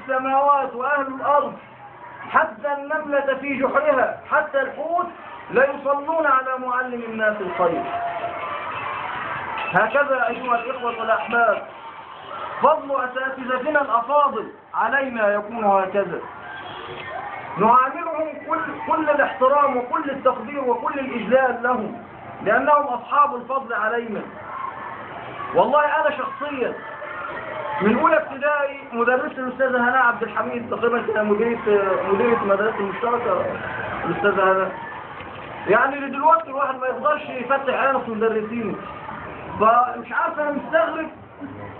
السماوات وأهل الأرض حتى النملة في جحرها حتى الحوت لا يصلون على معلم الناس الخير. هكذا أيها الإخوة الأحباب فضل أساتذتنا الأفاضل علينا يكون هكذا، نعاملهم كل الاحترام وكل التقدير وكل الإجلال لهم، لأنهم أصحاب الفضل علينا. والله أنا شخصيا من أولى ابتدائي مدرسة الأستاذة هناء عبد الحميد، تقريبا كان مديرة مدرسة المشتركة الأستاذة هناء، يعني لدلوقتي الواحد ما يقدرش يفتح عينه في مدرسينه، فمش عارف أنا مستغرب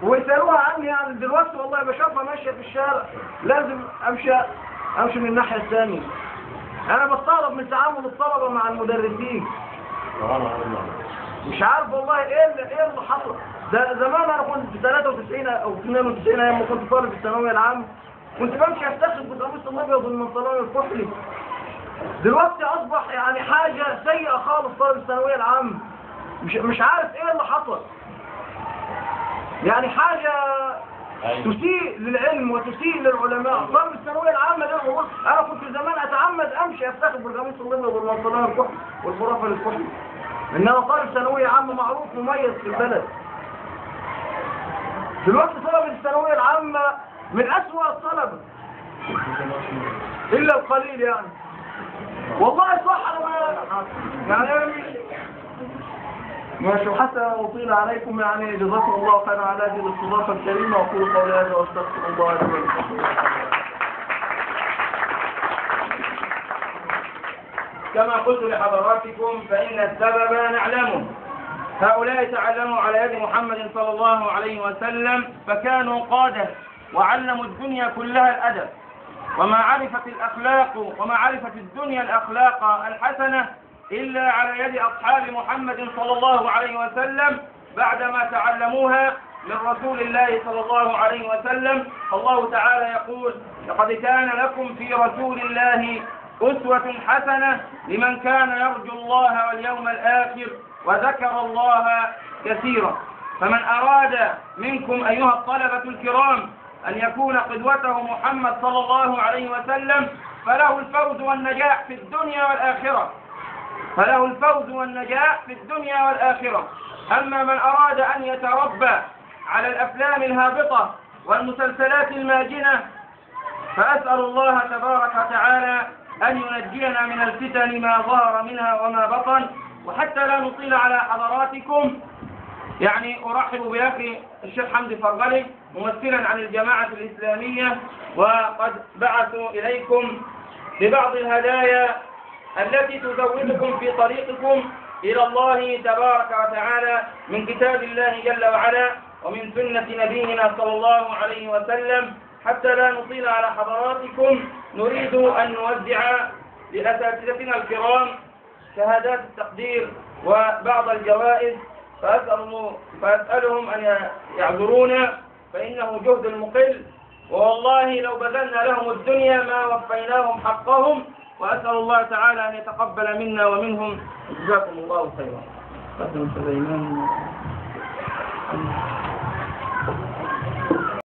ويسألوها عني. يعني دلوقتي والله بشوفها ماشية في الشارع لازم أمشي من الناحية الثانية. أنا بستغرب من تعامل الطلبة مع المدرسين، مش عارف والله إيه اللي حصل. ده زمان أنا كنت في 93 أو 92 أيام ما كنت طالب في الثانوية العامة كنت بمشي أفتخر بالقميص الأبيض والبنطلون الكحلي. دلوقتي أصبح يعني حاجة سيئة خالص طالب الثانوية العامة، مش عارف إيه اللي حصل. يعني حاجة تسيء للعلم وتسيء للعلماء. طالب الثانوية العامة ده أنا كنت زمان أتعمد أمشي أفتخر بالقميص الأبيض والبنطلون الكحلي والخرافة الكحلي، إن أنا طالب ثانوية عامة معروف مميز في البلد. دلوقتي طلبة الثانوية العامة من أسوأ الطلبة إلا القليل يعني. والله صح، أنا يعني أنا ماشي. وحتى أطيل عليكم، يعني جزاكم الله خيرا على هذه الاستضافة الكريمة، وأقول قولي هذا وأستغفر الله لي ولكم. كما قلت لحضراتكم فإن السبب نعلمه، هؤلاء تعلموا على يد محمد صلى الله عليه وسلم فكانوا قادة وعلموا الدنيا كلها الأدب، وما عرفت الأخلاق وما عرفت الدنيا الأخلاق الحسنة إلا على يد أصحاب محمد صلى الله عليه وسلم بعدما تعلموها من رسول الله صلى الله عليه وسلم. الله تعالى يقول: لقد كان لكم في رسول الله أسوة حسنة لمن كان يرجو الله واليوم الآخر وذكر الله كثيرا. فمن أراد منكم أيها الطلبة الكرام أن يكون قدوته محمد صلى الله عليه وسلم فله الفوز والنجاح في الدنيا والآخرة، فله الفوز والنجاح في الدنيا والآخرة. أما من أراد أن يتربى على الأفلام الهابطة والمسلسلات الماجنة فأسأل الله تبارك وتعالى أن ينجينا من الفتن ما ظهر منها وما بطن. وحتى لا نطيل على حضراتكم، يعني أرحب بأخي الشيخ حمدي فرغلي ممثلا عن الجماعة الإسلامية، وقد بعثوا إليكم ببعض الهدايا التي تزودكم في طريقكم إلى الله تبارك وتعالى من كتاب الله جل وعلا ومن سنة نبينا صلى الله عليه وسلم. حتى لا نطيل على حضراتكم، نريد أن نوزع لأساتذتنا الكرام شهادات التقدير وبعض الجوائز، فأسألهم أن يعذرونا فإنه جهد مقل، ووالله لو بذلنا لهم الدنيا ما وفيناهم حقهم. وأسأل الله تعالى أن يتقبل منا ومنهم. جزاكم الله خيرا. قدم سليمان.